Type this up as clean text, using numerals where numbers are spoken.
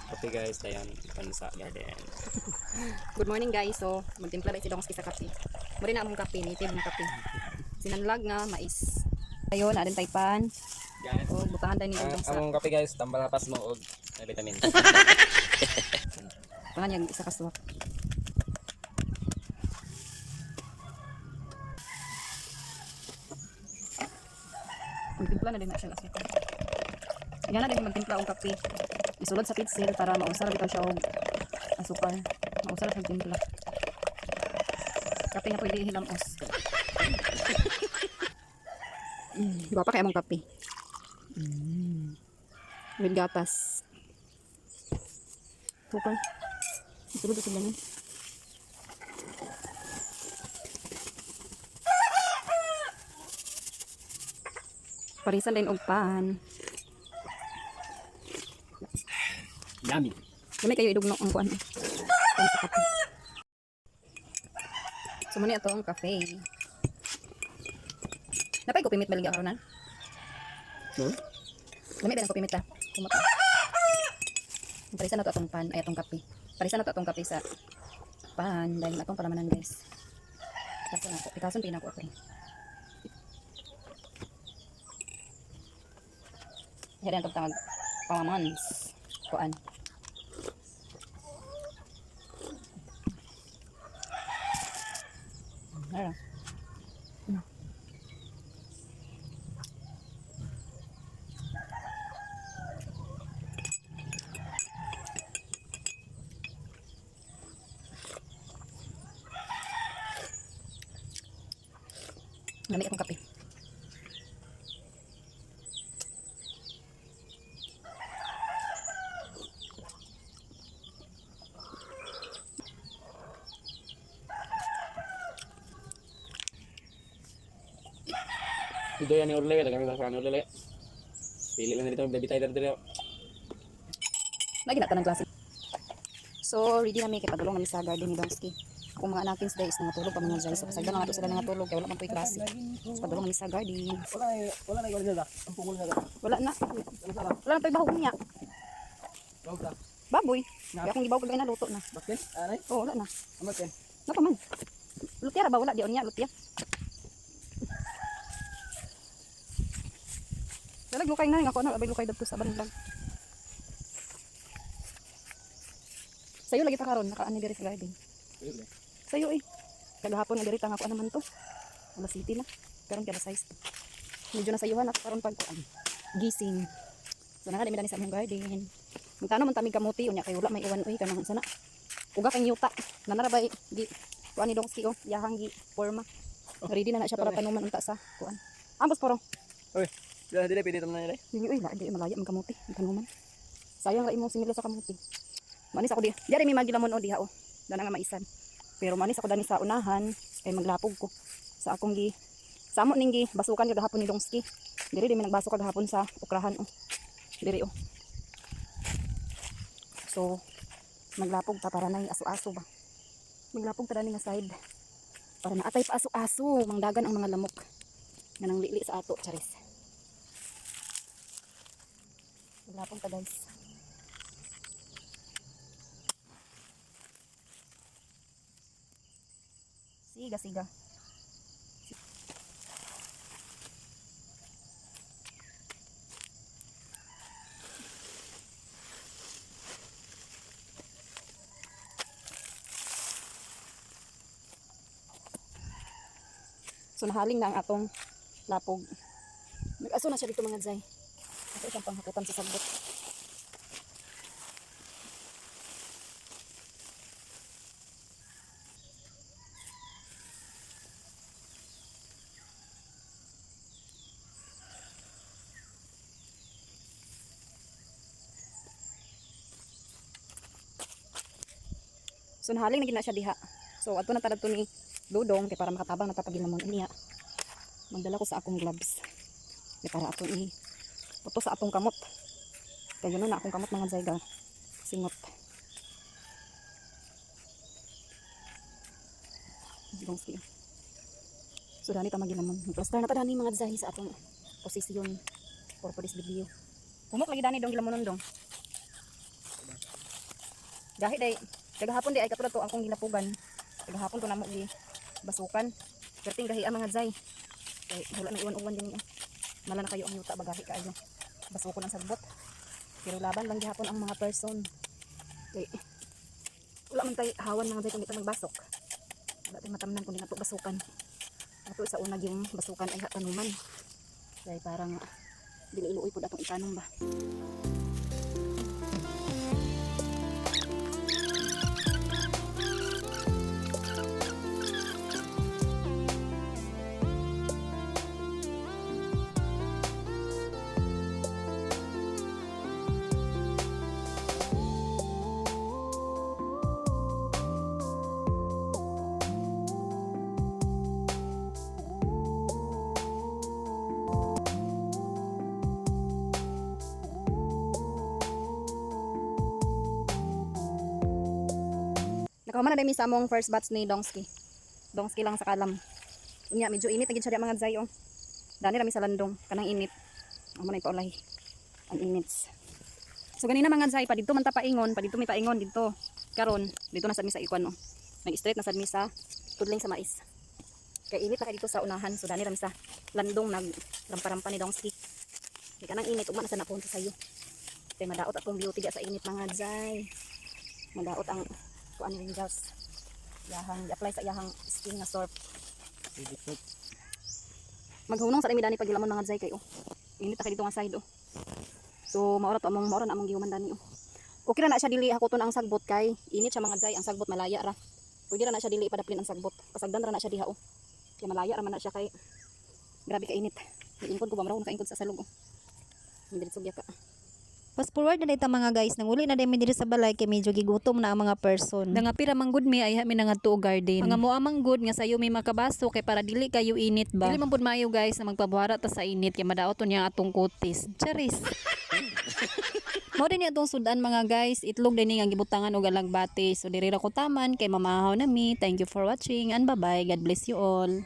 Kape guys, dayon pan sa garden. Good morning, guys. So, magtimpla na si Dongski sa kape. Muna na among kape, native ng kape. Sinanlag nga mais. Ayon, na din taypan. Guys, O butangan tayo ni ang Dong sa among kape guys, tambalapas mo og may vitamin. Butangan yung isa ka suwak. Magtimpla na din na siya ng asukal. Yan na din magtimpla og kape. Isulod sa pitsil para mausar bitaw siya og asukal. Mausar sa timpla. Kape nga pwede hilamos. Gwapa kay among kape. With gatas. Sukal. Isulod sa ganun. Parisan din og pan. Yummy. Dami kayo idugno ang kuan. Pan sa kape. So muna ato ang kape. Napay ko pimit baligya karon na. No? Dami ba ng kopi mita? Kumot. Parisan na to atong pan ay atong kape. Parisan na to atong kape sa pan dahil atong palamanan, guys. Pitason ako. Pitason pinako ako rin. Here ang tawag pamamans. Kuan. Ara. Lami akong kape. Ito yan ni Orle, kami sa ni Orle. Pili lang dito, baby tayo dito. Lagi na tanang klase. So, ready na mi kay padulong nami sa garden ni Dongski. Kung mga anakins days nangatulog pa mga dyan. So, pasagdan na nga to sila nangatulog kay wala man po'y klase. So, padulong nami sa garden. Wala wala na na. Ang pungol na. Wala na. Wala na to'y bahog niya. Baboy. Kaya akong gibaw kagay na luto na. Bakit? Anay? Oo, wala na. Amatin. Napa man. Lutia ra ba wala di niya lutia. Dalag lukay na ako na abay lukay dadto sa bandag. Sayo lagi ta karon nakaani diri sa garden. Sayo eh. Kagahapon nga diri ta nga ako naman to. Alas city na. Karon kay alas 6. Medyo nasayuhan ako karon pag kuan. Gising. So naa dami sa among garden. Magtano man tamig kamuti unya kay wala may uwan uy kanang sana. Uga kay yuta. Nanarabay gi kuan ni Dongski oh, yahang gi forma. Ready na na siya para tanuman unta sa kuan. Ambos poro. Oy, dili dili pili na nila. Dili uy, la di malaya man kamuti, ang tanuman. Sayang ra imong singilo sa kamuti. Manis ako di. Diari may magilamon o diha oh. Dana nga maisan. Pero manis ako dani sa unahan kay maglapog ko sa akong gi sa amo ning gi basukan kagahapon ni Dongski. Diri di mi nagbaso kagahapon sa okrahan oh. Diri oh. So maglapog ta para nay aso-aso ba. Maglapog ta dani nga side para naatay pa aso-aso, mangdagan ang mga lamok nga nang lili sa ato, charis. Maglapog ta, guys. Siga, siga. So nahaling na ang atong lapog. Nag-aso na siya dito mga zay. Ato siyang panghakutan sa sagbot. So nahaling na gid na siya diha. So adto na talad to ni Dudong kay para makatabang na ta pagilamon niya. Magdala ko sa akong gloves. Kay para ato i puto sa atong kamot. Kay yun na akong kamot mga zayga. Singot. Dongski. So dani ta magilamon. Plaster na ta dani mga zay sa atong posisyon for this video. Pumok lagi dani dong gilamonon dong. Gahi day. Kagahapon di ay katulad to ang akong ginapugan. Kagahapon to namo gi basukan. Perting gahi ang mga zay. Kay wala na iwan-uwan din eh. Mala na kayo ang yuta bagahi kaayo. Basukon ang sagbot. Pero laban lang gihapon ang mga person. Kay wala man tay hawan mga zay kung di ta magbasok. Wala tay matamnan kung di na to basukan. Ato sa unag yung basukan ay tanuman. Kay parang dili iluoy pud atong itanom ba. Nakahuman na mi sa among first batch ni Dongski. Dongski lang sa kalam. Unya medyo init na gid siya diya, mga zay oh. Dani ra mi sa landong kanang init. Amo na ipaulay. Ang init. So ganina mga zay pa didto man ta paingon, pa didto mi paingon didto. Karon dito na sad mi sa ikuan oh. Nag-straight na sad mi sa tudling sa mais. Kay init na kay dito sa unahan, so dani ra mi sa landong nag rampa-rampa ni Dongski. Kay kanang init ugma na sa napunta sayo. Kay madaot atong beauty diya sa init mga zay. Madaot ang kuan ni Ringgals. Yahang i-apply sa iyahang skin nga soap. Maghunong sa dami dani pagilamon mga zay kay oh. Init na kay dito nga side oh. So maura to among maura na among gihuman dani oh. Okay ra na siya dili hakuton ang sagbot kay init siya mga zay, ang sagbot malaya ra. Pwede ra na siya dili ipadapli ang sagbot. Pasagdan ra na siya diha oh. Kay malaya ra man na siya kay grabe ka init. Niingkod ko ba maraw nakaingkod sa salog oh. Diretso gyud ka. Fast forward na dito mga guys, nanguli na din mi diri sa balay kay medyo gigutom na ang mga person. Dangapira man gud mi ay mi nangadto og garden. Mga moa man gud nga sayo may makabaso kay para dili kayo init ba. Dili man pud maayo guys na magpabuhara ta sa init kay madaot niya ang atong kutis. Charis. Mao din atong sudan mga guys, itlog din ni nga gibutangan og alagbati. So diri ra ko taman kay mamahaw na mi. Thank you for watching and bye-bye. God bless you all.